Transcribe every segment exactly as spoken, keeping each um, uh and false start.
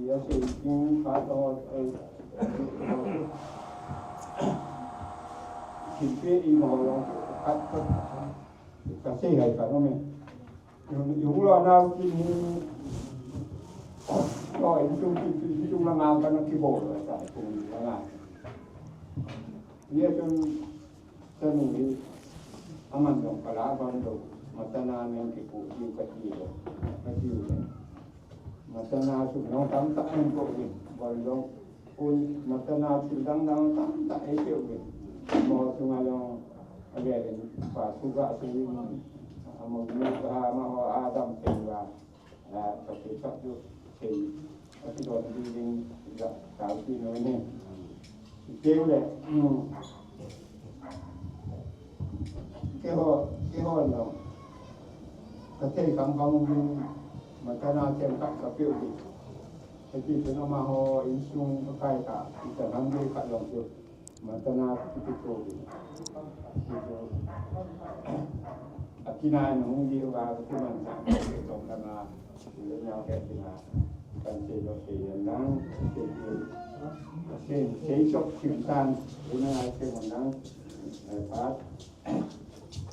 Asei ding khat ho, eh, thilpeh ima ho jong khat khat kasei hai khat nom e. Jong, jong lo nau kin hi, to insung kin, insung langa kana kibol lo ta, insung langa. Hijeh chun chanu hi aman jong kala ban lou, matana nen kipu diu kati lou, kati lou. Matana sum jong tamtah ahin po uvin, bol jong, un matana thil dang dang tamtah eipeh uvin. Mo chunga jong avel in pa thu ga seiyin, amo nu ka ha ma ho adam thei uva. A, ka thei khat chu, thei, ka thei don ding ding, ka, ka thei no ne. Thei le, um, keiho, keiho no. Ka thei kham kham ding, matana themkhat ka peh u ding. Hiti chun amaho insung ka kai ta, ita nang dei khat jong chu. Matana kitu ko. Kitu. Akina nung di uva kiman sa. Tong kana. Ile nya ke kina. Kan se lo se yan nang. Se se se sok kim tan. Ina ai se mo nang. Ai pa.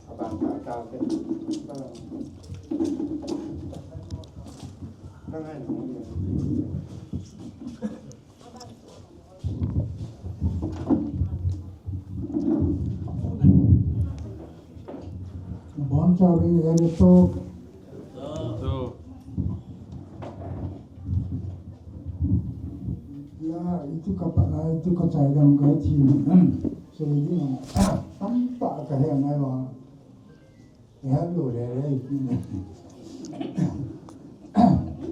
Abang ka ta se. Bang ai nung. Bon chauvin ere to. Ya, itu kapa na, itu kachai dam ka thi. So, you know, tampa ka he ngai wa. Hello, le, le, ti le.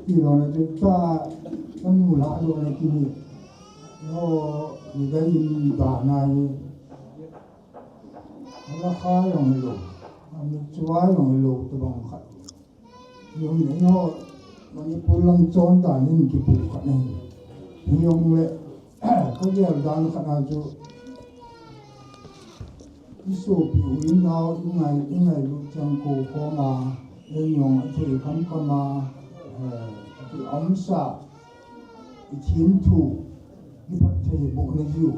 Ti lo na ti ta, ta nu la lo na ti ni. Lo, ni da yin da na ni. Ala kha yong lo. Ami chua yong lo to bang khat. Yong ni ho, Manipur lang chon ta nin kipu khat ni. Yong le, ka gel dan khat na chu. I sopi u in nau, i ngai, i ngailut chang ko khom a, ei jong a thei kham kham a, eh, a thei umsa, i thim thu, i phatthei boh na jiu,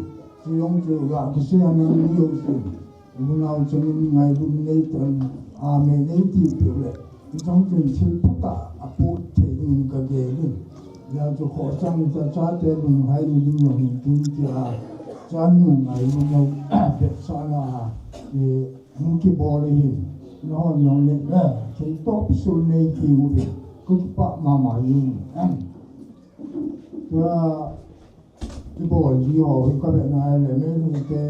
chu jong chu ga kisei a nang ni jong chu, i nau chang in ngailut nei tan, a me nei ti peh le. Chang chun thil phatah a put thei ding ka gel in. Hijeh chun khohsang cha chate lunghai ni ding jong hin tin tia. Chanu ngai ni jong vetsahna a, eh, hung kibol ahin. Nahon jong le, eh, thei top sul nei ti u ve. Ka kipah mama jing. Tua kibol ji ho hi ka vetna le, Meitei te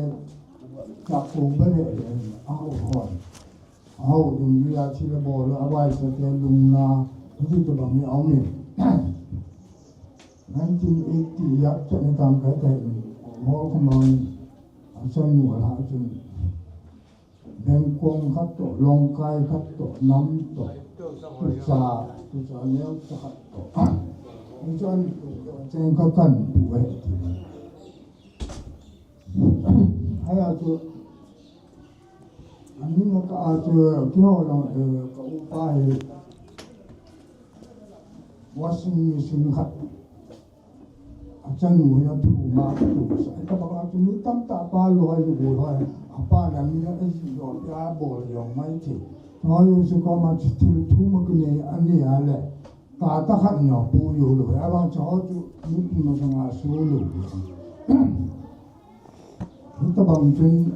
chak ko ba le le, a ho hon. Hou dung dia thil abol, avai sa te lungna, hiti tobang hi aum in. Nineteen eighty yak chan ni tam kai kai, hol kumang, a chan nu la chun. Bengkong khat to, Longkai khat to, Nam to, Tucha, Tucha neo cha khat to. Ni chan tu, cheng ka kan tu he. Haya tu, Ani na ka a chu, keiho jong, eh, ka upa hi washing machine khat. A chanu hin a thu ma ka tu sa. Ka ba ka chu mi tamtah pa lo hai lo hai. A pa na mi na e ji lo ya bol jong mai thi. Hoi u su ko ma chu thil thu ma ki nei ani a le. Ka ta khat nyo pu yo lo. Abang cha ho chu mi pi ma sa nga su lo. Hitabang chun,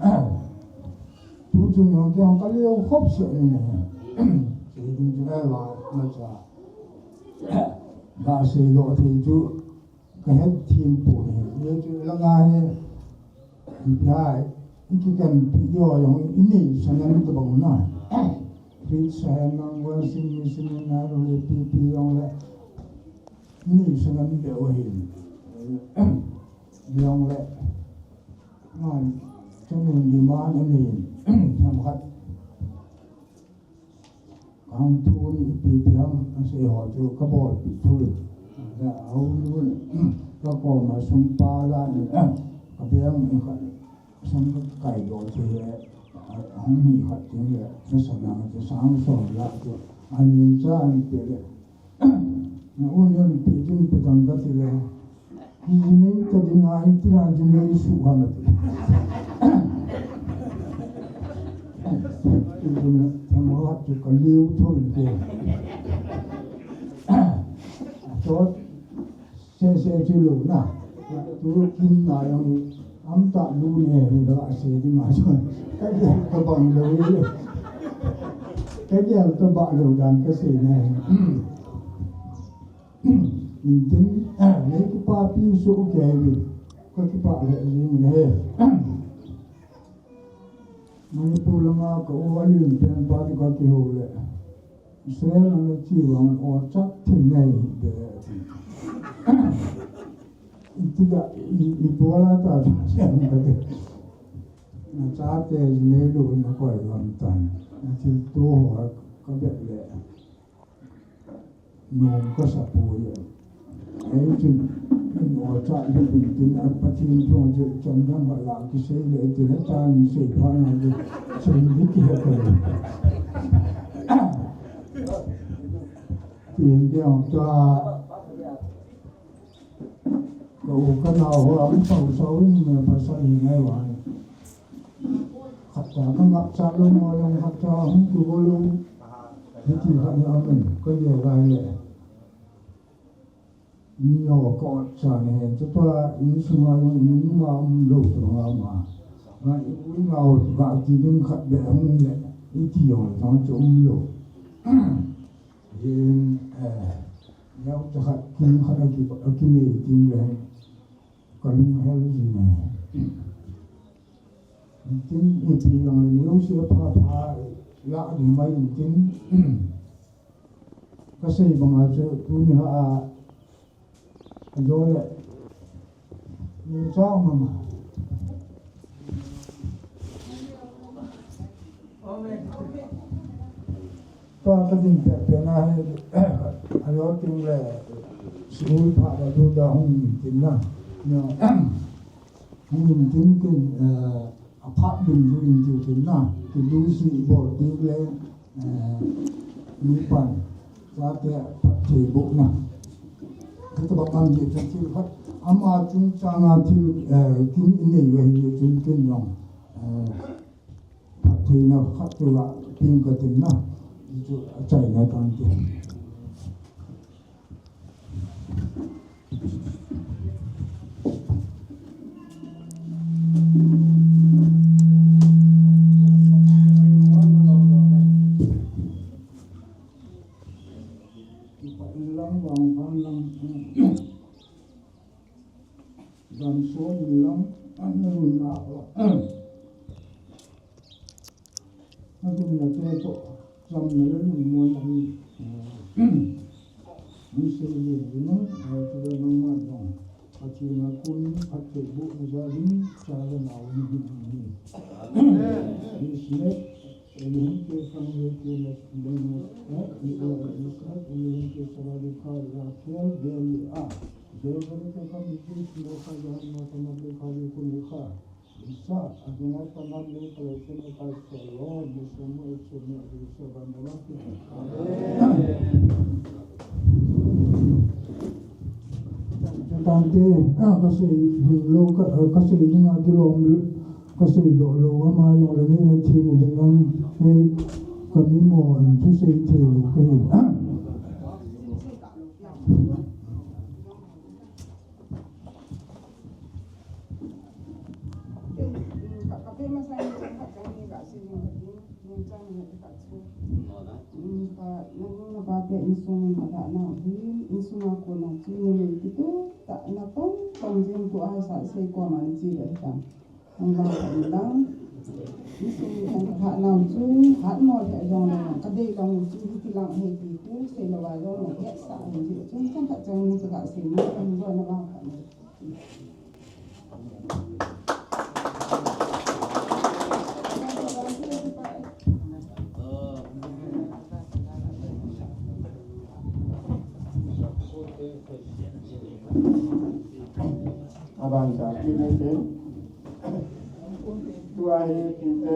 tu chung jong kei jong ka leo khop seh ni ne. Sei ding chu lai va, na cha. Ga sei lo thei chu, ka het thim pu ni. Ye chu la nga he. Ipi hai, i kikan pi yo jong i nei sa ngan tabang na. Fridge sa hen nang washing machine na ro le pi pi jong le. I nei sa ngan be wa hin. Jong le. Ngan, chun demand ani, themkhat. Kang thun ipi pi ham, asei ho chu ka bolpeh thei. Le, a um un, ka koma sum pa la ni, ka beng ni khat, sum ka kai doh thei le, a, a hung ni khat ding le, na sa na chu sang som la chu, an yin cha an pe le. Na un yon pi jin pi dang ka ti le. Ki nei ta ding a hi ti na jin nei su ha na ti. Ti jin na te mo ha tu ka liu tho in te. Chot se se ti lo na. Tu kin na yong am ta lu ne ni da se ti ma so. Ka ke ka bang lo ni. Ka ke ta ba lo dan ka se ne. Intin, eh, nei kipapi soh kei ve. Ka kipah lheh jing in ahi. Manipur lama ka u Alin pen pa toh ka kihou le. Israel a na che vang o chat thei nai be. Iti da, i, i bola ta ta siam ka te. Na chate nei lo na koi lam tan. Na thil to ho ka be le. Nom ka sa poi. Ei chun, in o cha le bin tin a Pathen thong chu chan dang ha la kisei le tin a tan sei pha na le sei di ki ha ka. Tin dia ta ka u ka nao ho a um sau sau in me pasal hi ngai va. Khat cha ka ngap cha lo mo lo khat cha hung tu ko lo. Hiti khat ni amen ka ye lai le. Ni lo ka ot cha ni he chu pa in sunga lo in ma um lo tu nga ma. Nga i u nga o ga ti ding khat be hung le. Iti yo thang chu um lo. Yin, eh, yau cha khat kin khat a ki, a ki nei ting le. Ka lung hel jin e. Tin ipi jong le news a pha pha la di mai tin. Ka sei banga chu tuni a, a jo le. Ni cha mama. Tua ka ding pet pet na hi, a lo ting le, school pha le lu da hung tin na. No. Hung tin tin, eh, a phat ding lu in tin tin na. Ki lu si bol tin le, eh, mi pan. Sa te phat thei bu na. Ka ta ba kam je chan thil phat. Ama chung chang a thil, eh, kin in nei ve hi tin tin long. Eh, Phattheina khat chu la ping ka tin na, chu a chaina tan ti. Kipa in lang, vang pan lang, dam so in lang, an na run na. Adin na te toh, chamna le lungmonna hi, eh, mi sei le le nang, eh, tu le nangma jong. Pathen a kon, phatthei bohna jal in, cha le nao in hin hin. Amen. This night, Elohim ke sang le ke nas, eh, eh, this night, Elohim ke sawali kha, Rakhel, Beli a. Beli ke kam, this night, Rakhel, Rakhel, Rakhel, Rakhel, Rakhel. Tante, ah, ka sei lo, ka, ka sei ding a kilom, ka sei doh lo, ama jong le nei thim u ding lang, eh, ka mi mo an thusei thei lo, ka hi. Ka, ka pe masa ni chang khat chang ni ka si ni ka ding, ni chang ni ka chu. Ni pa, na nu na pa te insung ni ma da na hi, insung a ko na chi ni ni ki tu, ta na tong, tong jing tu ai sa sei ko ma ni chi le ta. Ang ba ka ni lang. Insung ni kan ka na chu, hat mo le jong na, ka dei lang chu, hi ti lang he ti ku, sei lo wa jong na, he sa ni chi, chang chang khat chang ni ka si ni, kan ba na ba ka ni. Aban sa, kine ken. Tua hi, kite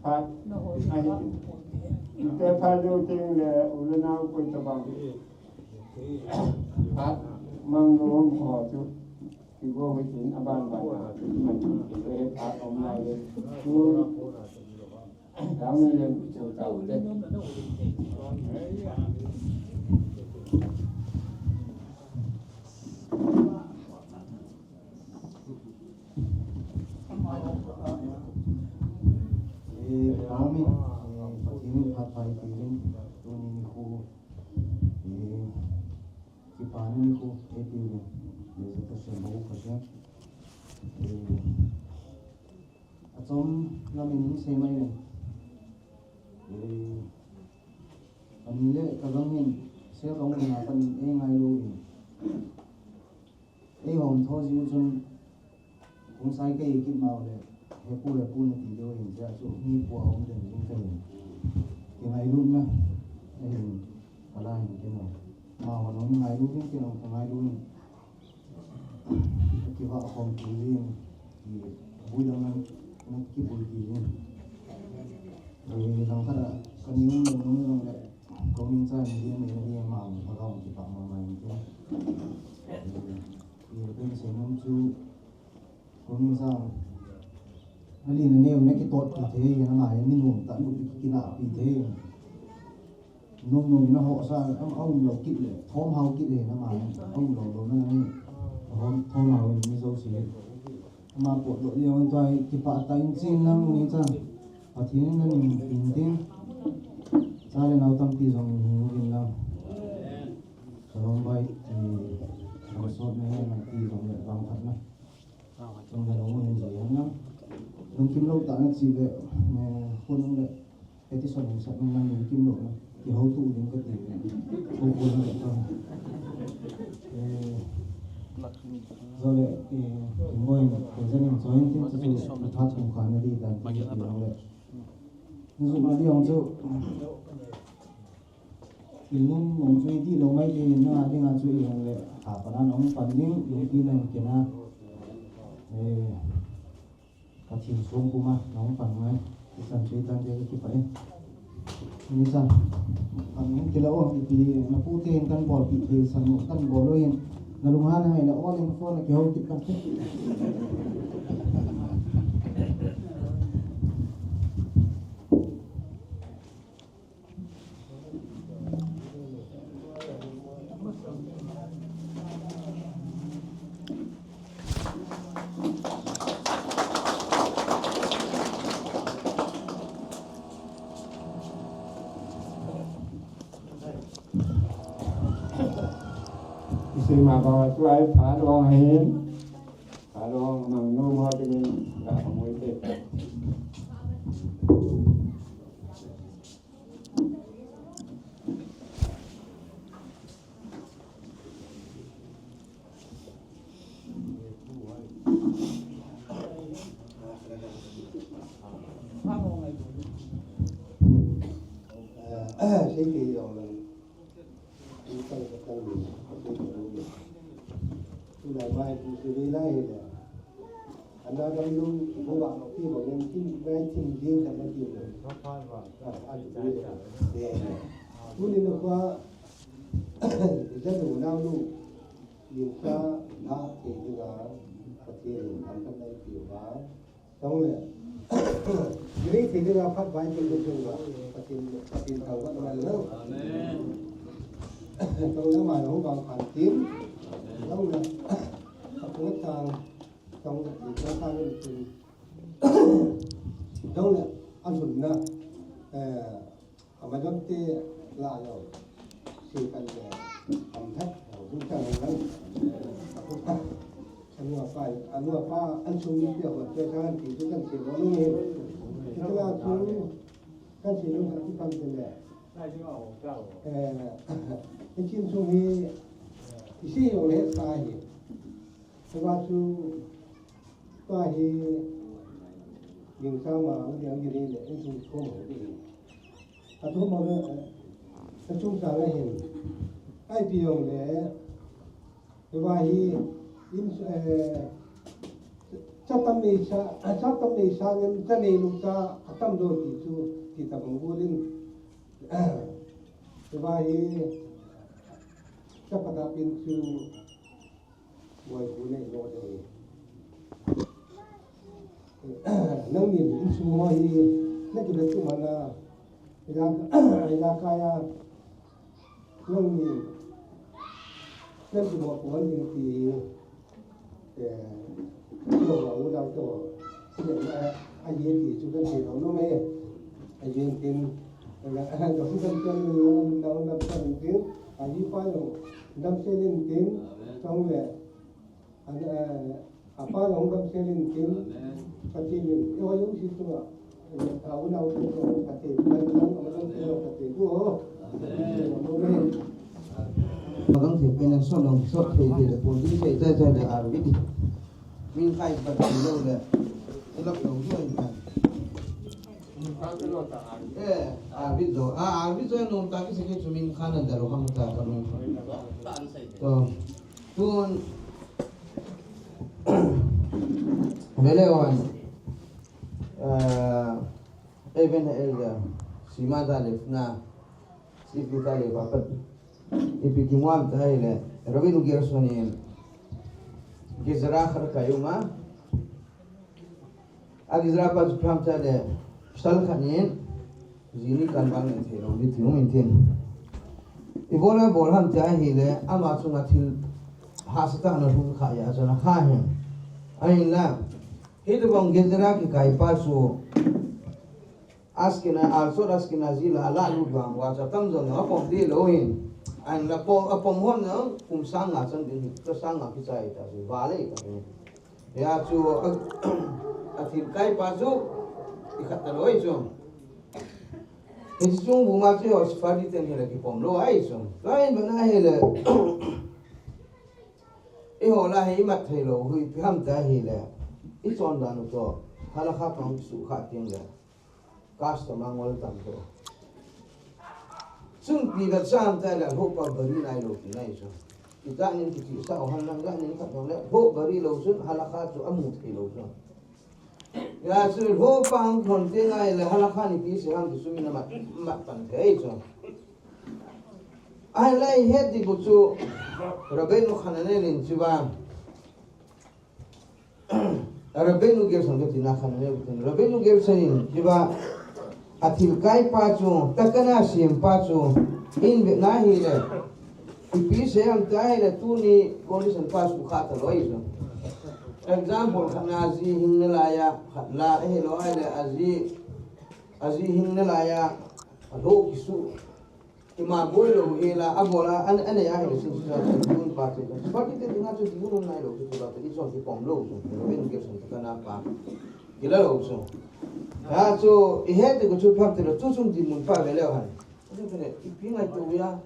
phat, ahi. Kite phat leu teng le, u le nau koi tabang. Phat mang nom kho chu, ti go wai tin aban ban a, ti man ti ve phat om lai le. Tu, dang ni len chu tau te. Eh, Pathen in phat pha ipeh in, tuni nikho, eh, kipana nikho eipeh in, eh, Pathen bou Pathen. Eh, achom lam in sei mai in. Eh, ani le kagang hin, sei kagang na kan ei ngailu in. Ei hom tho jiu chun, kong sai kei kit mau le, hepu, hepu nati diu hin, tia chu, mi pu a hom den jing kei. Kingailutna, ahin, kala hin kei mo. Ma hon hom ngailu hin, kei hom ngailu hin. Kiva hom tu jing, ki bui dang nan, na kibui ki jing. Ei, dang khat a, kani um dang um dang le, kong ning cha ni ding, ni ding ma, ma dang kipa ma ma in kei. Ih, pen sei nom chu, kong ning sang. Nali na neo na kitot pi thei, na ma, ni nom ta, nu pi kina pi thei. Nom nom na ho sa, am, aum lo kit le, thom hao kit le, na ma, aum lo lo na ni. Thom, thom hao ni zo si. Ama pot doh jeng in tua hi kipah tah in chen lang ni cha. Pathen in namin tin tin. Cha le nao tampi jong in hing uvin lang. Shalom bai, eh, sot na hi nati jong le vang phat na. Jong le nong hin jai han lang. Lungkim lou tah na chi le, eh, khun le. Petition hung sah nang nang lungkim lou na. Kihouto ding kati. Ko ko na ka. Eh, jole, eh, ngoi, ko jani join tin chu chu, phat hung kha na di dan ti ti nang le. Nung ma di hung chu. Ilung nung chu i di lou mai di na ding a chu i hung le. Ha pa na nung pan ding, lungpi nang kina. Eh, Pathen sung puma, nong pan ngai. Isan chu itan te kipah e. Ni sa. Pan ngai kila o, ipi, na pu te hin kan bol pi, pi san kan bol lo hin. Na lung han hai la o, len phone na kihou kit kan. Isi ma ba tu ai pha dong hin. Pha dong nang nu mo ti ni ga mo te. Ana dam lung, mo ba lo pi ba ngen tin, ngai tin ding kan na tin. Ah, a ti ni. Tuni na kwa, ja lu na lu, yin sa na ke ni ga, Pathen kan na pi ba. Tong le. Ni ke ni ga phat bai ke ni ga. Pathen, Pathen ka wa na lo. Amen. Tong le ma lo ba kan tin. Tong le. Ka ko tang. Tong le, tong le, a lhunna, eh, a madam te la lo, si kan le, am thak, hung chang lang. A nu a pa, a nu a pa, an sung ni te ho, te kan ti tu kan si lo ni. Ti la tu, kan si lo kan ti kan ti le. Eh, i chin sung hi, i si yo le sa hi. Tua chu, tua hi, ding sa ma, ang ding ang ding le, in sung thom ho ding. A thom ho le, a chung sa le hin. Ai pi yong le, tua hi, in, eh, cha tam nei sa, cha tam nei sa ngen, cha nei lu cha, a tam do ti chu, ti ta bang bu lin. Tua hi, Chapata pin chu boipu nei lo de. Nangni insung ho hi nakivet chu mana ila ila kaya nangni nakivet ko ni ti. Eh, to, a u dau to. Sile ma, a ye ti chu kan ti lo no me. A ye tin, a, a, a, dau kan kan lo, dau dau kan tin. A ye pa lo, dam se lin tin. Tong le. A, a, a pa lo dam se lin tin. Amen. Ka ti lin. Yo yo si tu a. Magang thei pen an sot long sot thei thei le pon ding thei thei thei le arvit. Min khai pat thei lo le. Ilak lo jo in khai. Eh, arvit jo. Ah, arvit jo nom ta ki se ke chu min khan an da lo ham ta ka nom. To. Tun. Vele wan. Ah, Even Elder, sima ta le na, sifu ta le papat. Ipi kimuam ta le, Rabbi nu Gerson in, Gezerah khat kai uma. A Gezerah pa chu pham ta le, sal khat nin, jini kan bang ne thei lo, di tiu min tin. Ibola bol ham ta hi le, ama chunga thil, hasa ta na hung kha ya, chana kha hin. Ahin la, hitobang Gezerah kikai pa chu, Ashkena-, Alsot Ashkenazi la, la lut vang uva chu atam jo na apom di lo hin. An la pom, apom hon na, kum sang nga chan din, to sang nga kichai ta, so, vale ta hin. Ya chu, a, athil kai pa chu, ikhat ta lo ai chu. Hiche chung bu ma chu, Sephardi ten hi la kipom lo ai chu. Lai ba na hi le. Eiho la hi imat thei lo, hui pi ham ta hi le. Ichon dan u to, halakha pang su kha ting le. Customer ngol tam to. Chun pi vet sam ta le ho pa bari nai lo ti nai so. Kita nin kiti sa o han lang ga nin khat le ho bari lo chun halakha chu amu thei lo so. Ya chu ho pa ang thon te ngai le halakha ni pi se ham ti sumi na mat, mat pan thei so. Ai lai het di ko chu Rabbeinu Hananel in chu ba. Rabbeinu Gerson ka tina khan ne, Rabbeinu Gerson in, kiba, athil kai pa chu, takana sem pa chu, in ve na hi le, ipi se am ta hi le, tuni condition pa chu kha ta lo ai chu. Example, khat na ji hing na la ya, khat la, eh, lo ai le, a ji, a ji hing na la ya, a lo ki su. Ima boi lo hi la, a bola, an, an ya hi sin sa, sa, dihun pa te. Pa te te dinga chu dihun nai lo, chu la te, i chon ki pom lo, chu, lo in ke sun ka na pa. Ki la lo, chu. Ha, chu, i he te ko chu pham te lo, chu sun di mun pa ve le han. Chu te ne, ipi ngai to ya,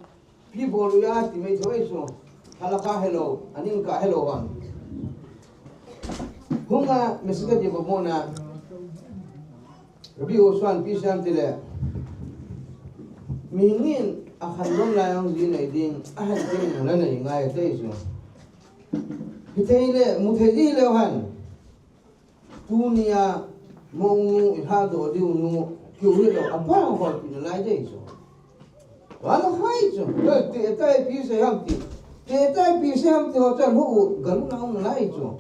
pi bol ya, ti mai thoi chu. Halakha hello, aning ka hello han. Hunga, mesika di bo bona. Rabbi Yoshua in ipi asei em tile, mihing in akhangdong lai a hung ji nei ding, ahen teng le nei ngai ati chu. Hithei le, muthei ding le hen. Tunia, mo nu, ilhadoh diu nu, kiu hilou, apa hung holpi nalai ati chu. Vana hai chu. Te, te tai ipi asei ham ti. Te tai ipi asei ham ti ho chan hu u, galu na um lai chu.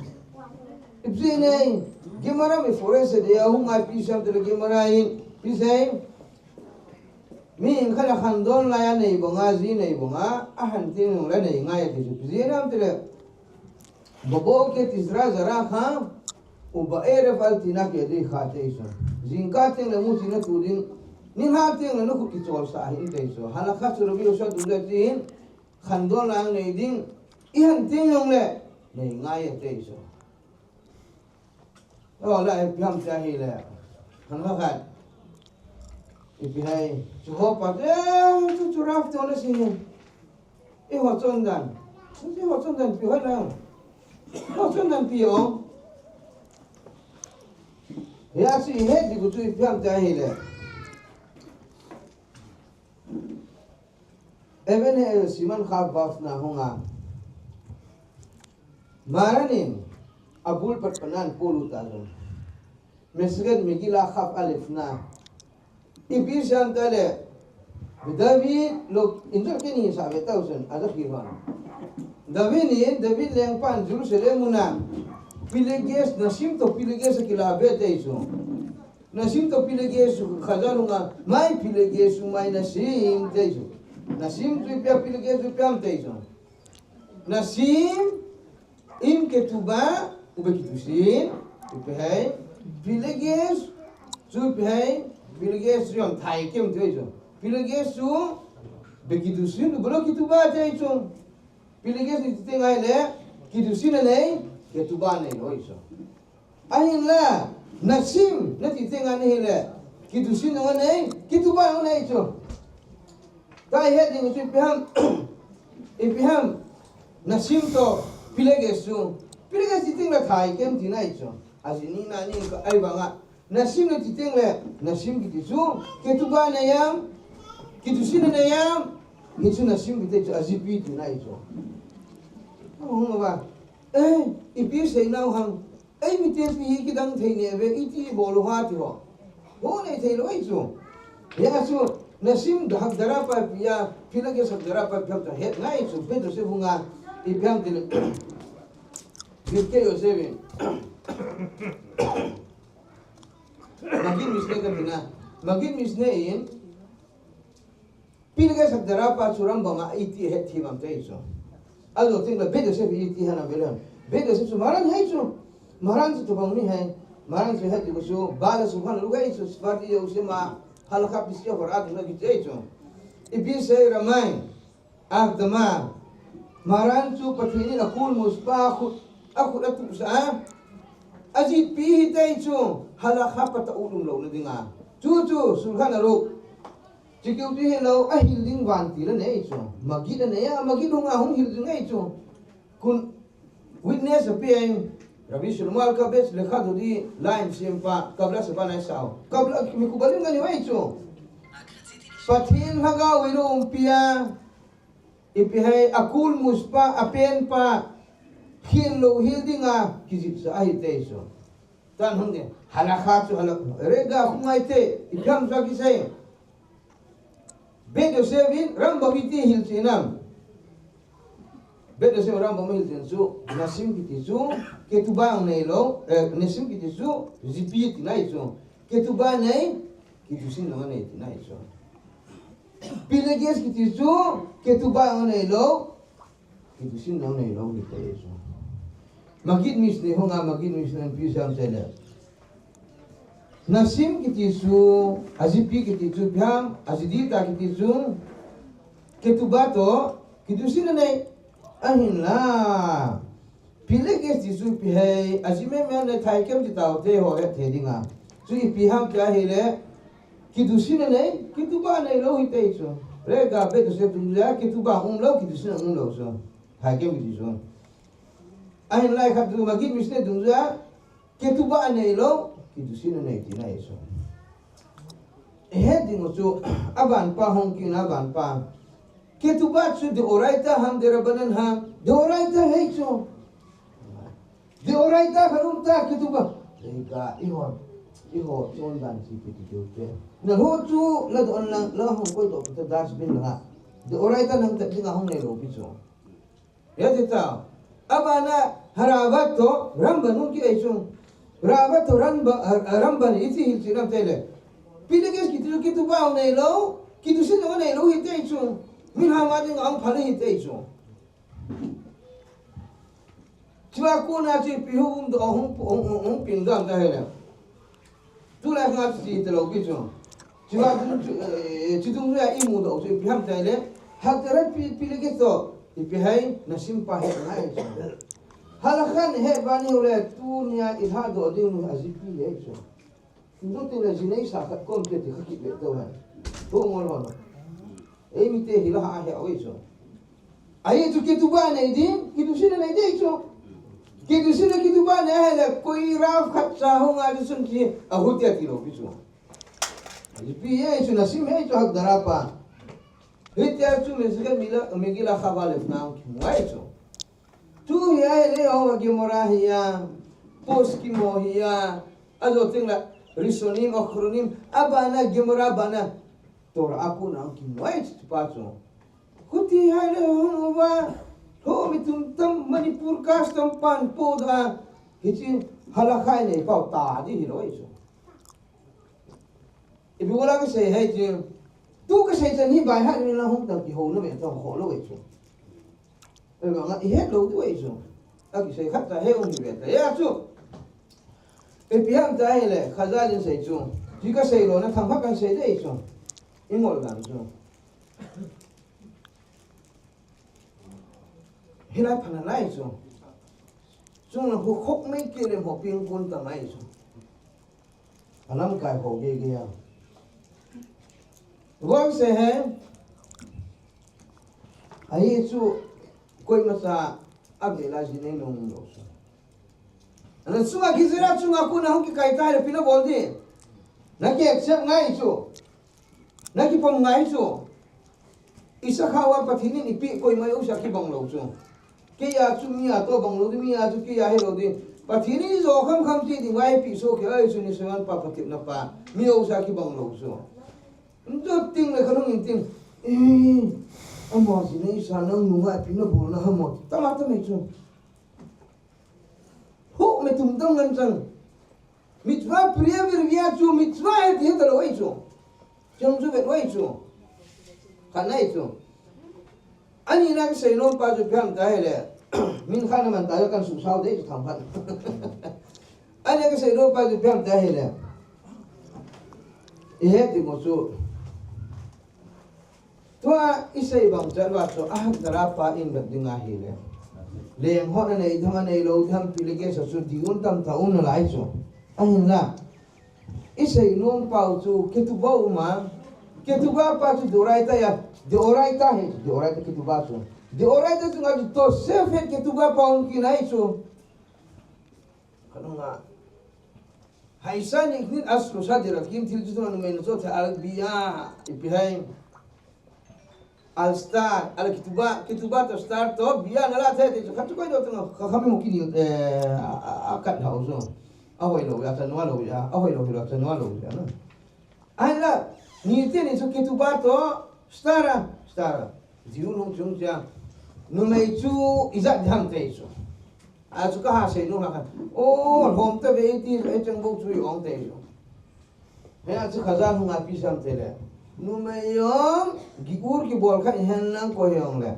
Ipi asei nei, Gemara mi forest de ya hu ngai ipi asei ham ti le Gemara in, ipi asei. Mihing khat akhangdong lai a nei banga, ji nei banga, ahen teng le nei ngai ati chu. Ipi asei ham ti le. Baboket tizra zara kha, ubaerev al tinakeh dei kha ati chu. Jingkah teng le muchi na tu ding, nilhah teng le na khut kichol sah hih in ati chu. Halakha chu Rabbi Yoshua tu le tin, khangdong lai a nei ding, ihen teng jong le, nei ngai ati chu. O, la ipi ham tia hi le. Halakha khat. Ipi hai, chu ho pa, eh, chu, chu Rav to na si hin. Eiho chondan. Eiho chondan ipi hoilai ham. Eiho chondan ipi ham. Hia chu i het di u chu ipi ham tia hi le. Even he siman kha baf na hunga. Maran in abul pat panan polu ta jong. Mesret Megillah kaf alef na. Ipi asei em tile, David lo, injil kini sa ve tau sen, aja pi hon. David in, David lengpan Jerusalem muna Pileges, Nasim toh Pileges akilah be te chu. Nasim toh Pileges chu Khazal nunga, mai Pileges chu mai Nasim te chu. Nasim chu ipi ham, Pileges chu ipi ham te chu. Nasim, im ketubah, ube kitusin, ipi ham, Pileges chu ipi ham, Pileges chu yam thai kem te chu. Pileges chu, be kitusin, ube lo ketubah te chu. Pileges nati teng ahile, kitusin anei, ketubah anei lou chu. Ahinla, Nasim, nati teng ahile, kitusin anei, ketubah anei chu. Tua ihet ding chu ipi ham, ipi ham, Nasim toh, Pileges chu. Pileges ti teng le thai kem tina chu. Ajih ni na ni ka ai banga. Nasim nati teng le, Nasim kiti chu, ketubah anei am, kitusin anei am, hichu Nasim kiti chu, ajipi tina chu. Ahung ba, eh, ipi sei nau ham, ei mite pi hi kidang thei ne ve, iti bol u ham ti ho. Ho nei thei lou ahi chu. Hia chu, Nasim Hagdara pa ipi a, Pileges Hagdara pa ipi ham ta het ngai chu, Beit Yosef hunga, ipi ham ti le. Pirkei Yosef in. Maggid Mishneh kati na. Maggid Mishneh in, Pileges Hagdara pa chu Rambam a iti ahet them am ti chu. Ajo teng le Beit Yosef iti ham na vele. Beit Yosef chu Maran ahi chu. Maran chu tobang mi ahi. Maran chu het ding chu. Baal Shulchan Aruch ahi chu. Sephardi Yehudim a halakha pisia hora tu na kiti ahi chu. Ipi sei Rama in. Akhdama, Maran chu Pathen in a kulmus pa khut, a khut a tuhsah a, ajihpi ahi ti chu, halakha pa tah u lum louna dinga. Chu chu, Shulchan Aruch. Chukeu chu hilou, ahil ding vantil anei chu. Maggid anei a, Maggid hunga hung hil ding ahi chu. Kun witness ape in, Rabbi Shlomo Alkabetz lekha dodi line sempa, Kabbalah Shabbat nei sao. Kabbalah Mekubalim anei ahi chu. Pathen lhagao in umpi a, ipi ham, a kulmus pa, a pen pa, hil lou hil dinga, kijihsah ahi ti chu. Tan hung de, halakha chu halakha, rega khungai te, ipi ham sa kisei. Beit Yosef in Rambam iti hilchen am. Beit Yosef Rambam hilchen chu, Nasim kiti chu, ketubah anei lou, eh, Nasim kiti chu, jipi tina ahi chu. Ketubah anei, kitusin anei tina ahi chu. Pileges kiti chu, ketubah anei lou, kitusin anei lou ahi ti chu. Maggid Mishneh hunga, Maggid Mishneh in ipi sei am ti le. Nasim kiti chu, ajipi kiti chu ipi ham, ajidi ta kiti chu, ketubah toh, kitusin anei, ahinla. Pileges ti chu ipi ham, aji meme anei thai kem ti tau te ho het thei dinga. Chu ipi ham ti ahile, kitusin anei, ketubah anei lou ahi ti chu. Rega Beit Yosef dungjuia, ketubah um lou, kitusin um lou chu. Thai kem kiti chu. Ahinla khat chu Maggid Mishneh dungjuia, ketubah anei lou, kitusin anei tina ahi chu. Ihet ding u chu, aban pa hung kit na aban pa. Ketubah chu deoraita ham, derabbanan ham, deoraita ahi chu. Deoraita khat um ta ketubah. Rega, eiho, eiho, chon dan chi pi ti keu te. Nalhoh chu, nadon lang, la hung koi doh pi ta dustbin langa. Deoraita nang ta dinga hung nei lou pi chu. Hiti ta. Abana harabhat toh Ramban hung kit ahi chu. Harabhat toh Ramban, Ramban iti hilchen am ti le. Pileges kiti chu ketubah anei lou, kitusin anei lou ahi ti chu. Minhag a dinga hung phal ahi ti chu. Chua kona chu ipi hung um doh hung, hung, hung, hung pin doh am ti le. Tulai nga chu ti talou pi chu. Chua dung chu, eh, chu dungjuia imu doh chu ipi ham ti le. Hagdara pi, Pileges toh, ipi ham, Nasim pa het ngai chu. Halakha in het bani ule, tunia ilha doh ding ajipi le chu. Tutu le jinei sa khat kom kiti kha kit le to hai. To ngol ho. Ei mite hilha a he oi chu. Ahi chu ketubah anei ding, kitusin anei ding chu. Kitusin a ketubah anei ahile koi rav khat cha hunga chu sun ki ahutia ti lou pi chu. Ipi ahi chu Nasim ahi chu Hagdara pa. Hitia chu Megillah, Megillah Chava Levna kimu ahi chu. Tu hi ahile ho Gemara hi a, Poskim ho hi a, ajo teng le Rishonim, Achronim, abana Gemara bana. Torah a kona hung kimu ahi chu pa chu. Khuti ahile hung uva, Ho mi tum tam Manipur custom pan po da. Hichi halakha nei pau ta di hilou chu. Ipi bola kasei hai chu. Tu kasei chan hi bai ha ni la hung tam kihouna ve to ho lou chu. Ei ba nga i het lou tu ei chu. Akisei khat ta he ung hi ve ta. Ya chu. Ipi ham ta hi le, Khazarin sei chu. Ji kasei lou na thang khat kasei de ei chu. I ngol dan chu. Hilai phana lai chu. Chung la hu khok mai ke le mo ping kun ta mai chu. Alam kai ho ge ge ya. Vang se he. Ahi chu koima cha a ve la ji nei nung lo chu. Ana chunga kijira chunga kuna hung kikai ta le pina bol di. Na ki accept ngai chu. Na kipom ngai chu. Isa khawa Pathen in ipi koima usa kibang lou chu. Kei a chu mi a to bang lou di, mi a chu kei a he lou di. Pathen in ijo kham kham ti di ngai pi so ke ai chu ni sevan pa Pathen na pa. Mi usa kibang lou chu. Njo ting le khanung in ting. Eh, ama ji nei sa nang nunga pi na bol na hamo. Tama tama chu. Hu me tum tam ngan chang. Mitzvah priya virvia chu mitzvah he ti he ta lo ai chu. Chang chu vet ai chu. Khan ai chu. Ani na kasei nom pa chu piam ta he le. Min khan man ta kan su sao de chu tham khan. Ani na kasei nom pa chu piam ta he le. I he ti mo chu. Tua i sei bang chan va chu a hat dara pa in vet ding ahi le. Leng hon a nei ding a nei lou ding ham pi le ke sa chu di un tam ta un lai chu. Ahin la. I sei nom pau chu ketubah uma. Ketubah pa chu deoraita ya. Deoraita he chu deoraita ketubah chu. Deoraita chu nga chu Tosefet ketubah pa un kinai chu. Kanunga. Haisa ni khnit as lo sa dira kim thil chu tuna numei na cho the al bia ipi hai. Al star, al ketubah, ketubah to star to bia na la the te chu khat chu koi do tuna kha kha mi mo kini eh a kat hau so. A hoi lo ya ta no lo ya, a hoi lo lo ta no lo ya na. Ahin la, ni te ni chu ketubah to star a, star a. Jiu nung chung cha. Numei chu ijat diham te chu. A chu ka ha sei nu ha khan. O, hom ta ve ti, e chang bo chu i ong te chu. He a chu Khazan hung a pi sam te le. Numei ong, giur kibol kha i hen lang ko he ong le.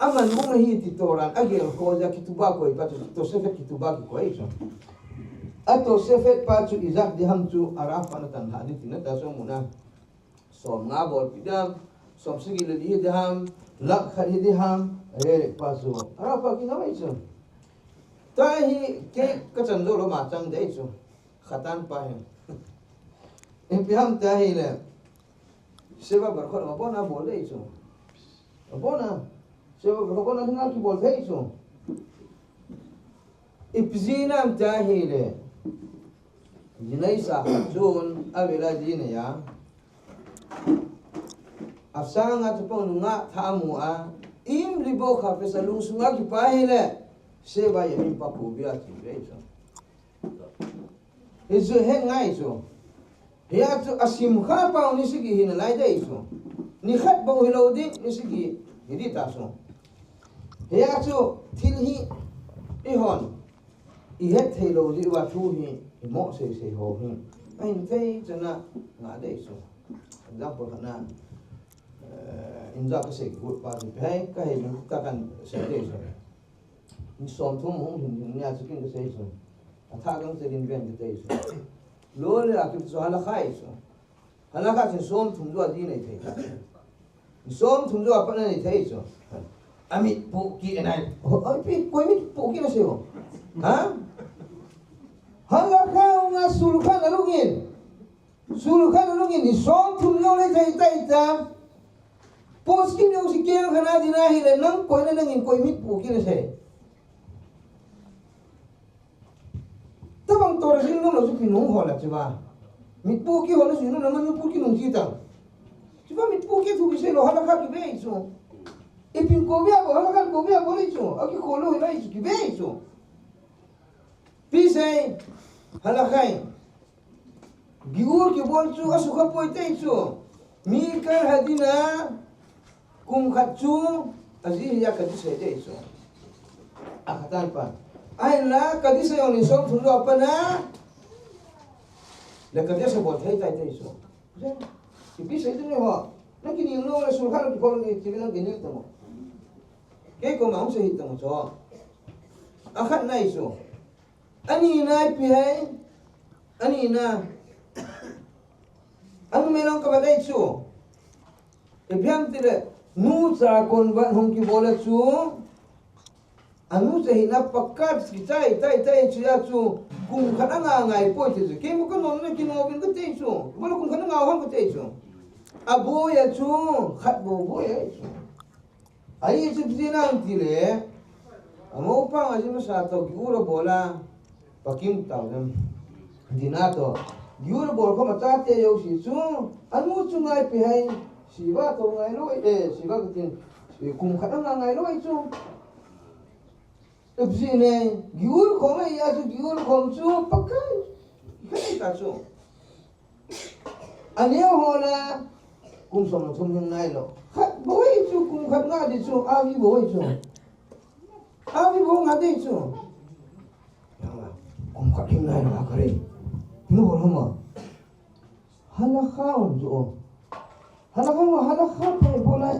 Aman um hi ti toran, a gel ko ja ketubah koi pa chu, Tosefet ketubah kikoi chu. A Tosefet pa chu ijat diham chu Arafat na tan ha di ti na ta so mu na. Som nga bol pi dam, som sagi le li diham, lakh khat hi diham, re pa chu. Arafat ki na mai chu. Ta hi ke ka chan zo lo ma chang dei chu. Khatan pa hi. Ipi ham ta hi le. Sheva berachot ma bona bol dei chu. Bona. Sheva berachot bona na ki bol dei chu. Ipi ji nam ta hi le. Jinai sa khat chun a vela jinai a. A sanga chu pang nunga tha mu a. Im libo kha pesa lungsunga kipa hi le. Sheva ya im pa ku bia chu ve chu. Hi chu he ngai chu. Hia chu a simkha pau ni sagi hi na lai dei chu. Ni khat bou hi lo ding ni sagi hi di ta chu. Hia chu thil hi i hon. I het thei lo di wa thu hi i mo sei sei ho hi. A hin thei chana nga dei chu. Example khat na. Eh, in ja ka sei gut pa chu. Hei ka hei ta kan sei dei chu. Ni som thum hung hin hin nia chu kin ka sei chu. A tha kang che din ven ka tei chu. Lo le a kip chu halakha i chu. Halakha chu som thum chu a di nei thei. Ni som thum chu a pa nei thei chu. A mit pu ki nai. Oi pi koi mit pu ki na sei o. Ha? Halakha nga sulkha na lungin. Sulkha na lungin ni som thum lo le thei tai ta. Pos ki neu si keng khana dina hi le nang koi na nangin koi mit pu ki na sei. Tabang tor jing nung lo su ki nung ho la chiba. Mit pu ki ho na si nung na man pu ki nung chi ta. Chiba mit pu ki thu ki sei lo halakha ki bei chu. Ipin ko bia ko halakha ko bia ko le chu. A ki ko lo hi lai chu ki bei chu. Pi sei halakha. Giur kibol chu a sukha poi tei chu. Mi kal hadina kum khat chu Aji hi a kadisei dei chu. Akhatan pa. Ahinla kadisei jong ni som thum lou a pat na. Le kadisei bol thei tai dei chu. Ipi sei tu ni ho. Na kinil lou le sulkhan ki bol ni ti na kinil ta mo. Kei koma hung sei hih ta mo chu. Akhatna ahi chu. Anina ipi ham. Anina. Anu me long ka ba dei chu. Ipi ham tile, nucha convert hung kibol a chu, anucha hina pakka kichai, chai, chai chu a chu, kum khat anga ngai poi ti chu. Kei mo ka nom na kino vin kati chu. Bol a kum khat anga hung kati chu. Aboi a chu, khat bou boi a chu. Ahi chu ipi ti nang tile, amau pang aji masa toh giura bol a, pakim tau nam. Dina toh, giura bol khom a chate jouse chu, anu chu ngai ipi ham, siva toh ngai lou, eh, siva katin, eh, kum khat anga ngai lou chu. Ipi ti ne, giura khom a chu, giura khom chu, pakai. Kai ta chu. Aneo ho la, kum som le thum hin ngai lou. Khat bou ahi chu, kum khat nga dei chu, avi bou ahi chu. Avi bou nga dei chu. Kum khat hin ngai lou, akare. Hinu bol ham a. Halakha um chu o. Halakha um, halakha pa bol a.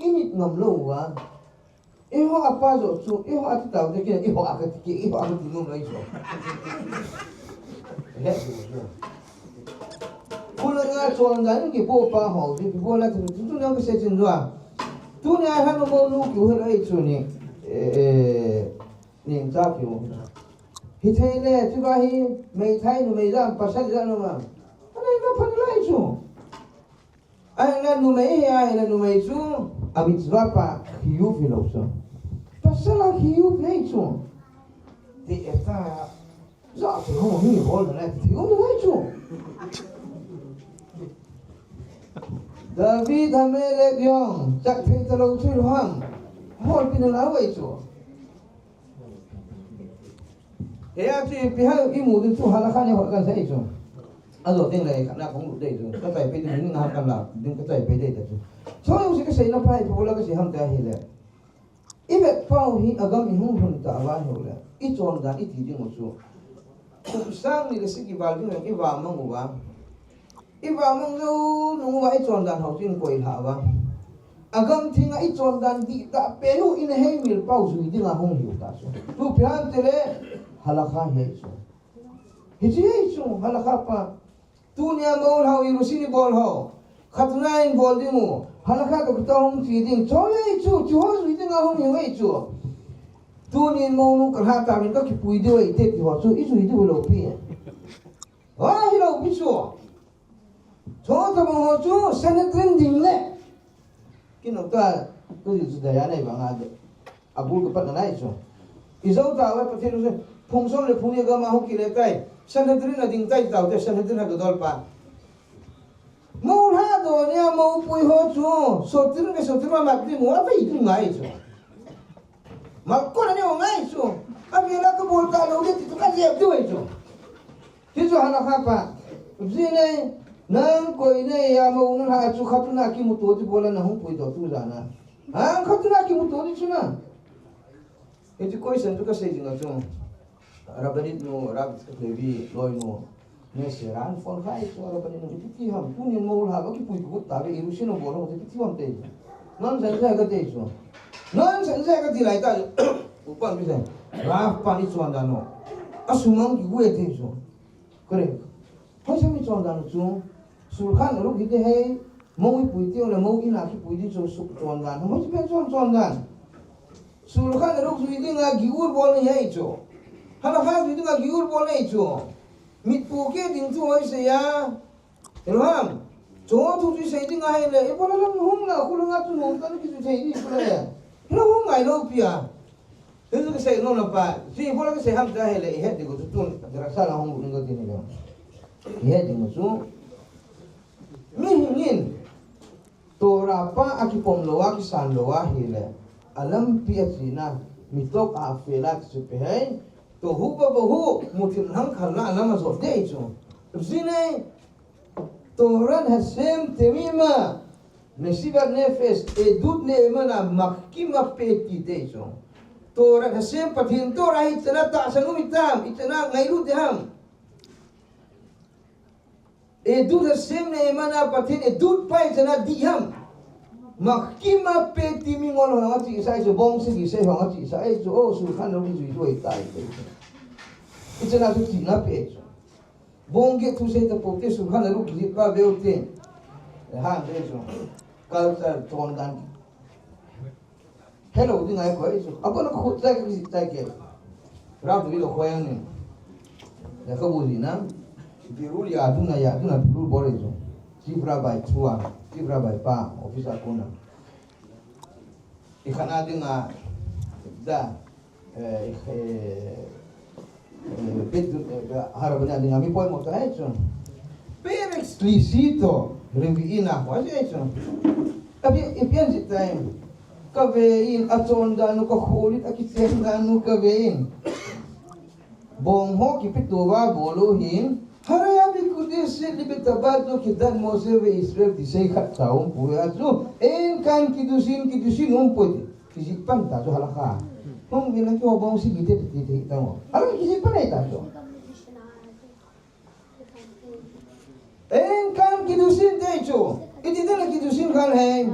Init ngam lou va. Eiho apa jo chu, eiho ati tau te ke, eiho aka ti ke, eiho aka ti nom lai jo. He, jo, jo. Kula nga chon dan ki po pa ho, ki po la tu, tu, tu na ka se chin jo. Tunia hanu mo nu ki ho lai chu ni. Eh, eh, ni cha ki ho. Hithei le, tu ba hi, meithai numei jam, pasal jam nu ma. Ana ina pan lai chu. Ahinla numei hi, ahinla numei chu, a mitzvah pa chiyuv hilou chu. Pasal a chiyuv hilou chu. Ti eta, ja chu ho hi hol na ti um hilou chu. David Hamelech jong, chak thei talou chu ham. Hol pi nalai chu. Hia chu ipi ham imu ding chu halakha ni ho kan sei chu. Ajo ding le khat na kong lut dei chu. Ka chai pe ding ni na kan la, ding ka chai pe dei ta chu. Choi u si ka sei na pai pu la ka si ham ta hi le. I vet pau hi agam i hung hun ta va hi le. I chon dan i ti ding u chu. Kum sang ni le sagi val ding i va mang u va. I va mang jou nung uva i chon dan ho chu in koi lha uva. Agam thing a i chon dan dihtah pen u in hei mil pau jui ding a hung hiu ta chu. Tu pi ham tile halakha hi chu. Hichi hi chu halakha pa. Tunia mol hao i rusi ni bol ho. Khatuna in bol ding u. Halakha toh kita hung chi ding. Choi hi chu, chu ho jui ding a hung hiu hi chu. Tunin monu ka lha ta min ka kipui diu hi te ti ho chu i jui diu lou pi. Wa hilou pi chu. Chutobang ho chu Sanhedrin ding le. Kinota, tu ji chu daya nei banga de. Abul ka pat na nai chu. I jou ta wa Pathen u se, phung som le phung ni gam a hung kile tai. Sanhedrin a ding tai tau te Sanhedrin HaGadol pa. Mo lha doh nia mo pui ho chu. Sotir ke sotir ma mat ni mo a pai tu ngai chu. Malkon ani o ngai chu. Avi la ka bol ta lou de ti tu ka jep tu chu. Ti chu halakha pa. Ji nei, nang koi nei a mo na lha chu khatuna kimuto ti bol a na hung pui doh tu jana. Hang khatuna kimuto ti chu na. Hiti question tu ka sei jing a chu. Rabbanit nu, Rav Itzchak Levi, loi nu. Nge se ran phone khai chu Rabbanit nu, iti ti ham, tunin mo lha ba kipui kut ta ve, i rusi no bol ho, iti ti ham te. Nonsense ka te chu. Nonsense ka ti lai ta. Upan mi se. Rav pa ni chon dan no. A sumang ki gue te chu. Correct. Hoisem i chon dan chu. Shulchan Aruch hi te hei. Mo i pui ti le mo i na ki pui ti chu su chon dan. Hoisem pen chon chon dan. Shulchan Aruch jui ding a giur bol ni hei chu. Halakha jui ding a giur bol ni chu. Mit pu ke ding chu hoise ya. Eloham. Chu thu chu sei ding a hei le. I bol lam hung na khu langa chu no ta ki chu sei ni khu le. Lo hung ngai lou pi a. Chu chu ka sei nom na pa. Chu i bol ka sei ham ta hei le. I het ding ko chu tun. Dara sa la hung ni ko ti ni le. I het ding ko chu. Mihing in Torah pa a kipom lou a, kisan lou a hile, a lampi a china, mitokh hafela ti chu pe hei, tohu vavohu, muthim lhang khalna a lam a jot dei chu. Ji nei, Torah Hashem temima, Mesivat nefesh, edut ne'emana, mahkim apeti te chu. Torah Hashem Pathen Torah hi ichana tahsan um itam, ichana ngailut ding ham. Edut Hashem ne'emana, Pathen edut pa ichana dih ham. Mahkim apeti, mingol hung achesa chu, bong sagi sei hung achesa chu, o, Shulchan Aruch ijui jui tai te chu. Ichana chu tina pe chu. Bong get thu sei tapou te, Shulchan Aruch kijih pa veu te. E, han te chu. Culture, chondan. Hello, ding ai koi chu. Abon a khu chai ki chai ke. Rap tu lo koi ang ni. Ya ka bu ji na. Biru ya tu na, ya tu na biru bol chu. Chief Rabbi chua, Chief Rabbi pa, office a kona. I khana ding a, da, eh, eh, eh, bit, eh, harap na ding a mi poimo ta hai chu. Perek shlishit o revi'i na ho hai chu. Abi, ipi ahi tai. Ka vein, achondan u ka kholin, akichengdan u ka vein. Bong ho kipetouva bol u hin, Haraya Mekudeshet li Betabat lo kedat Moshe veIsrael ti sei khat cha umpoi a chu. Ein kan kiddushin, kiddushin umpoi ti. Kijih pan ta chu halakha. Hung vin a kihou bong sagi te ti ti ta mo. Halakha kijih pan ta chu. Ein kan kiddushin te chu. Iti te na kiddushin khan hai.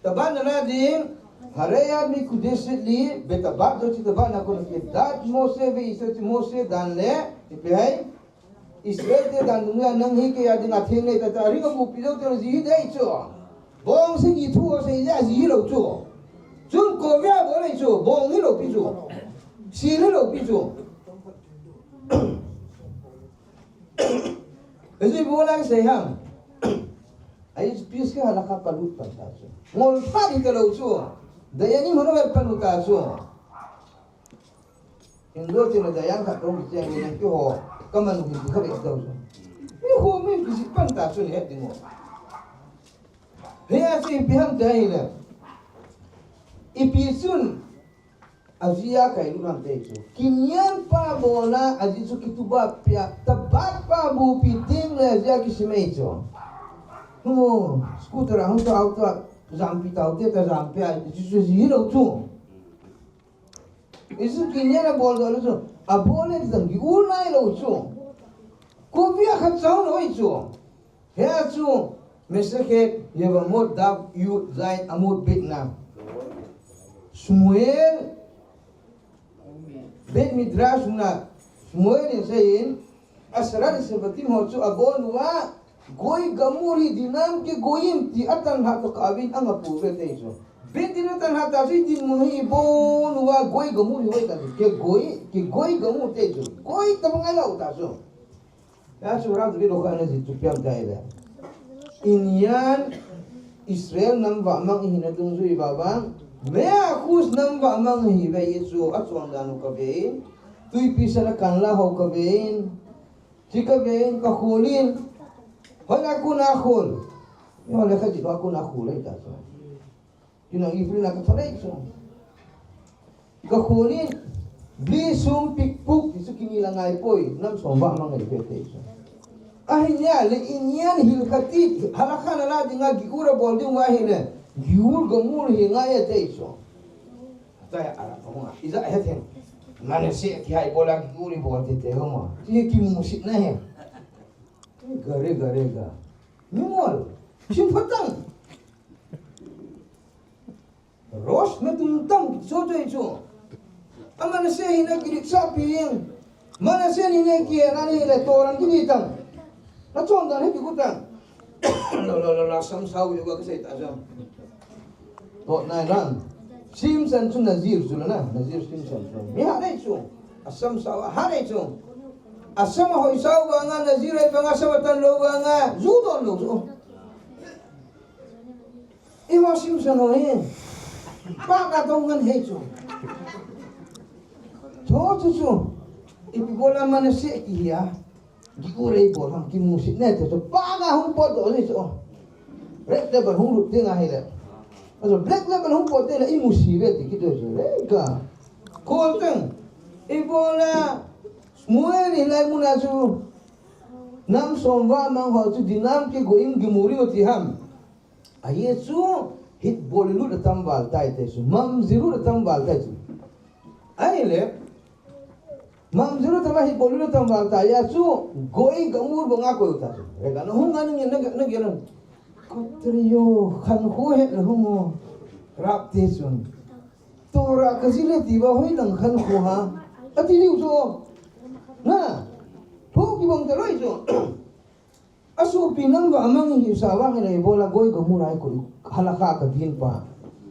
Tabat na na ding. Haraya Mekudeshet li Betabat lo ti tabat na ko na kedat Moshe veIsrael ti Moshe dan le. Ipi hai. Israel te dan dunga nang hi kei a dinga theng nei ta ta ring a bupi lou te ji hi dei chu. Bong sagi thu a sei ja ji hi lou chu. Chun kovia bol nei chu, bong hi lou pi chu. Sil hi lou pi chu. Aji bol a sei ham. Ai peace ke halakha palut pan ta chu. Ngol pa di ta lou chu. Dayanim hon vel palut ta chu. Indo china dayan khat tong kicheng ni nang kiho, kaman u hin kikha ve dau chu. Ni ho min kijih pan ta chu ni het ding o. He a chu ipi ham te ahile. Ipi chun, ajia kai lu ham te chu. Kinyan pa bolna, aji chu ketubap pia, tabat pa bupi ding le ajia kisimei chu. Hu, scooter a hung ta, auto a, jampi tau te ta jampi a, ji chu ji lou chu. Isu kinyan a bol doh lou chu. Abol le jang giul nai lou chu. Kovia khat chau lou chu. Hia chu Masechet Yevamot daf yud zayin amud bet na. Shmuel Bet Midrash na. Shmuel in seiyin. Asara Shevatim ho chu abon uva, Goi Gamur hi Dinam Kegoyim ti atanha toh kah uvin anga pu ve te chu. Beit Din atanha ta chu dinmun hi abon uva Goi Gamur hi hoi ta chu. Kegoi, Kegoi Gamur te chu. Goi tabang ahi lou ta chu. Ya chu Rav David Locha ana jih chu piang ta ile. Inyan Israel nam vahmang ihina dungjui vavang. Mea ahuz nam vahmang ihi ve hi chu achon dan u kave in. Twipi sala kanla ho kave in. Chi kave in, kakhol in. Hoilai a kona khol. Hoilai khat jih a kona khol ahi ta chu. Kinang Hebrew na katha lei chu. Kakhol in. Bli sum pikpuk, ti chu kinila ngai poi. Nam som vahmang ahi ve te chu. Ahi nia le inyan hilchati, halakha na la dinga giur abol ding uva ahile. Giur gamur hi ngai e te chu. Tua ara kahunga, ija he theng. Manasseh kihai bola giur ibol te te homa. Ti kimusitna he. Gare, gare, ga. Mimol. Sim phatang. Rosh metumtam cho cho chu. A Manasseh hina kirik sa pi ing. Manasseh hina ki ana ni le Torah kini tang. Na chon dan he ki kutang. Lo, lo, lo, lo, sam sau yu ga ka sei ta jam. Kot nai ran. Shimshon chu Nazir chu la na. Nazir Shimshon chu. Mi ha dei chu. A sam sau ha dei chu. A sam a hoi sau vanga Nazir ai vanga sam a tan lou vanga. Ju don lou chu. Iho Shimshon ho hi. Pa ka tong ngan he chu. Tho chu chu. Ipi bola Manasseh kihia. Giur ibol ham kimusit ne te chu. Pa ka hung pot doh ni chu. Red Label hung lut ding ahile. Ajo Black Label hung pot ding le imusit ve ti kiti chu. Re ka. Kol teng. Ibola Shmuel hilai muna chu. Nam som vahmang ho chu Dinam Kegoyim Gimurim ti ham. Ahi chu, hitbol lut atam val tai te chu. Mamzer lut atam val tai chu. Ahile, mamzer lut atam, hitbol lut atam val tai chu. Goi gamur banga koi u ta chu. Rega na hung a nang na, na gel. Kotrio, khankho het na hung o. Rap te chun. Torah kajih le ti va hoilang khankho ham. Ati diu chu. Na. Tho kibang talou chu. Asopi nam va amang hi sa vang le ibola goi gamur a koi u. Halakha kadin pa.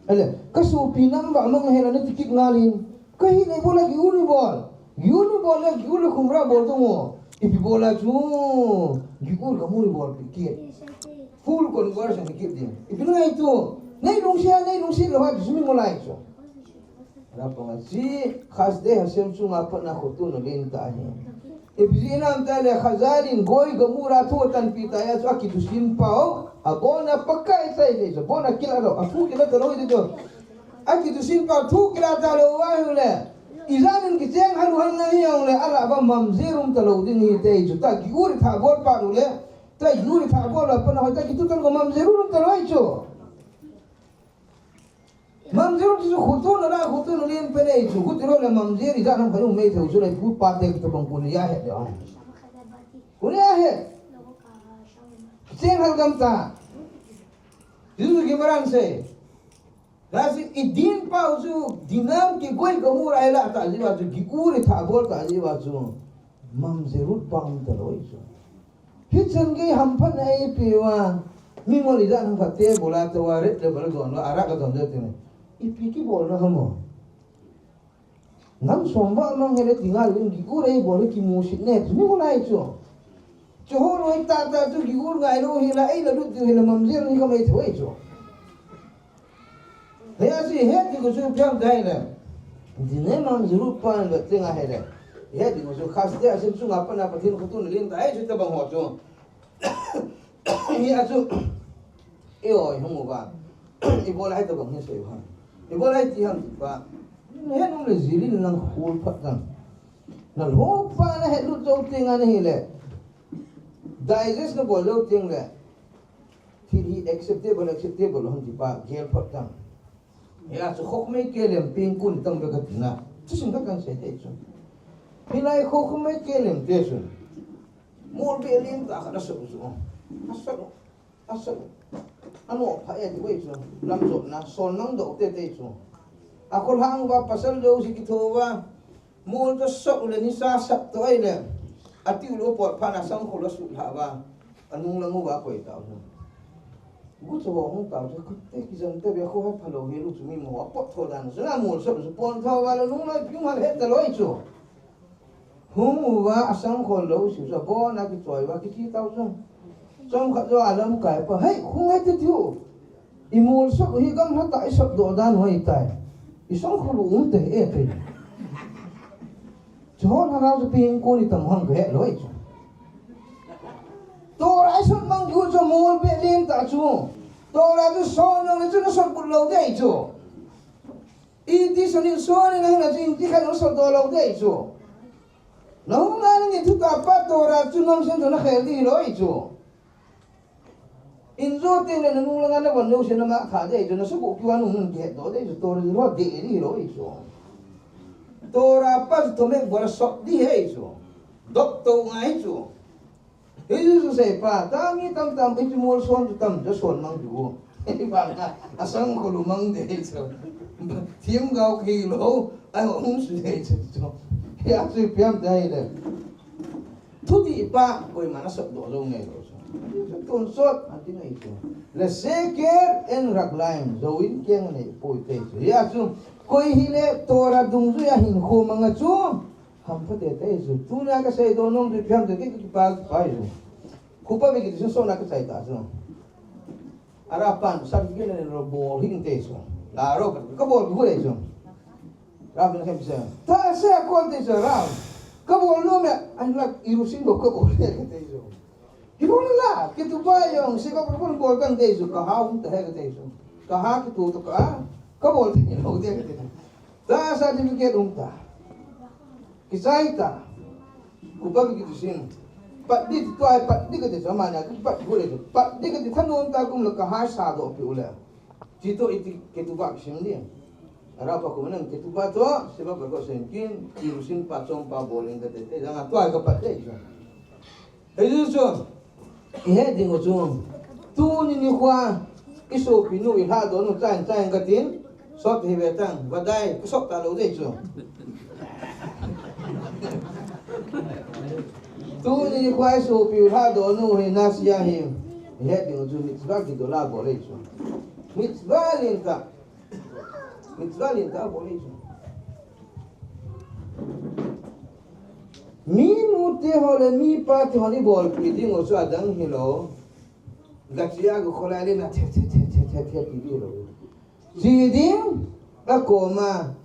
Ale, kasopi nam va amang hi la nati kit ngalin. Kahi le ibola giul ibol. Giul ibol le giul khumra bol dong o. Ipi bola chu. Giul gamur ibol pi kit. Full conversion hi kit ding. Ipi ngai tu. Nei lungsia, nei lungsia lou ha chu mi ngolai chu. Rap anga chi, Chasdei Hashem chunga pat na khotona len ta hi. Ipi jeh ham itile Chazal in goi gamur a thu atanpi ta a chu akidusin pau. Abona Pakai tai le chu. Abona kila lou. Athu kila talou hi chu. Akidusin pau thu kila talou va hi le. Ijat in kicheng hal u ham na hi jong le. Ala va mamzer um talou ding hi te chu. Ta giul tha bol pa u le. Ta giul tha bol pa na hoi ta kitu tan ko mamzer um talou hi chu. Mamzer chu khotona la, khotona len pe nei chu. Khotona le mamzer ijat ham khat um mai thei chu le, pu pa te kitobang kuni ahet le. Kuni ahet. Cheng hal gam ta. Chu chu Gemara in asei. Lasi idin pau chu, dinam ki goi gamur a ila ta jiu va chu, giul tha bol ta jiu va chu. Mamzer lut pau um talou hi chu. Hichan gei hamphatna eipeh uva, mingol ijat ham khat te bola te uva, red label don uva, arak adon diu tile. Ipi kibolna ham o. Nam som va mang hile ti ngal in giul eibol le kimusit ne, chu mingol ahi chu. Chu ho loi tah tah chu giul ngai lou hila, eila lut diu hila, mamzer hi kamai thei chu. Hia chu ihet ding u chu ipi ham itile. Dinam mamzer lut pa in vet teng ahile. Ihet ding u chu Chasdei Hashem chunga pat na Pathen khotona len ta hi chu tobang ho chu. Hia chu. Eiho ihung uva. Ibola hitobang hi sei u ham. Ibola iti ham ti pa. Nahet nom le jilin lang khol phat dang. Nalhah pa nahet lut jou teng ahile. Digest nabol jou teng le. Thil hi acceptable, acceptable ham ti pa gel phat dang. Hia chu Chochmei Kelim pengkun tam bek a tina. Thusim khat kan sei te chu. Hilai Chochmei Kelim te chu. Mol be lim ta khat asot chu. Asot. Asot. Ano pha e ti wei chu. Lam jot na son mang do te te chu. Akholhang uva pasal jouse kitho uva. Mol toh sot u le nisa sat toh ahile. Ati u lou pot phat na sangkhol asutlha uva. Anung lang uva koi ta u. Gucho hung ta u chu, kute kijam te be kho ha phalou hi lu chu mi mo a pot tho dan. Chu na mol sot u chu pon tho uva le nung lai piung hal het talou hi chu. Hung uva asangkhol lou chu chu abona kichoi uva kithi ta u chu. Chomkhat jo alamkai pa. Hei, hung hai te tiu. Imol sot u hi gamlha tah isot doh dan u ahitai. Isangkhol u um te e te. Chu hon hangau chu pengkun itam ham kahet lou chu. Torah isot mang diu chu mol be len ta chu. Torah chu son jong le chu nasot but lou ding chu. Iti son in son in nang na chu iti khat nasot doh lou ding chu. Nahung a nangin thutah pa Torah chu nangsen chu nakhel ding hilou chu. Injo teng le nanung langa navon jouse namah kha ding chu, nasubuh kiu a nung nung kihet doh ding chu, Torah chu lou ding hilou chu. Torah pa chu tomek bol a sot ding hi chu. Dop to ngai chu. Hichu chu sei pa, ta mi tamtam hichu mol son chu tam, chu son mang chu. Hi bang a, asangkhol u mang ding chu. Thim gao khi lou, ai hung su ding chu chu. Hia chu ipi ham itile. Thudih pa, koiman asot doh jou ngai lou chu. Tonsot, ati ngai chu. Le seker en raglaim, jou in keng anei poi te chu. Hia chu, koi hile Torah dungjui a hinkho mang a chu. Hampha tei tei chu. Tunia kasei doh nom chu ipi ham itile kei kakipa kipa chu. Khupa mi kiti chu sona kasei ta chu. Ara pan certificate le lo bol hing te chu. La ro kabol bu le chu. Rav na khem chu. Ta se kon te chu Rav. Kabol nom e. An la irusin bo kabol le te chu. Kibol la, kitupa jong, se kabol bol bol kan te chu. Kaha um ta he ka te chu. Kaha kitu to ka. Kabol te lou te ka te. Ta certificate um ta. Kisai ta. Khupa mi kiti chu. Pat di, tua pat di kati chu, amani a pat hu le chu. Pat di kati, thanom tah a kum le kahai sa doh pi u le. Chutoh iti ketubah kisim di. Ara pa kum nang ketubah to, siba pa ko sen kin, kirusin pa chom pa bol in kati te, jang a tua ka pat de chu. Hei chu chu. Ihe ding u chu. Tuni nikho a, i sopi nu i lhadoh nu chan chan katin. Sot hi ve tang, vadai, ka sot ta lou dei chu. Tuni nikho a i sopi u lhadoh nu hi nasia hi. Ihe ding u chu mitzvah gedolah bol le chu. Mitzvah lentah. Mitzvah lentah bol le chu. Mi nute ho le mi pate hon i bolpi ding u chu adang hilou. Gachia ga kholai le na the the the the the the pi ding lou. Chi ding, akoma,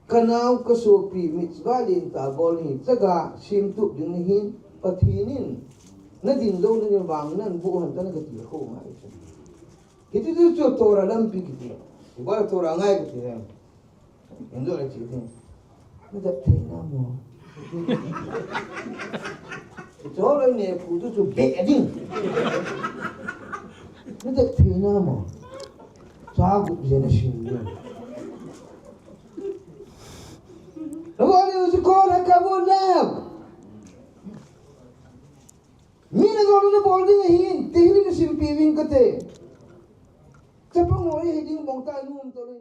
ka nao ka sopi mitzvah lentah bol hi, chaga simtup ding ahin, Pathen in, na ding jou na ding vang nan bu han ta na kati kho ngai chu. Hiti chu chu Torah lampi kiti. Ibal Torah ngai kiti he. Indo le chi ding. Na dep thei na mo. Cholo ne phu tu chu be ding. Na dep thei na mo. Cha gu je na shin ding. Lo ni u chu ko na ka mo na. Mi na zo na bol ding ahin, Tehillim na simpi ving kate. Chapang ho hi ding bong ta num to le.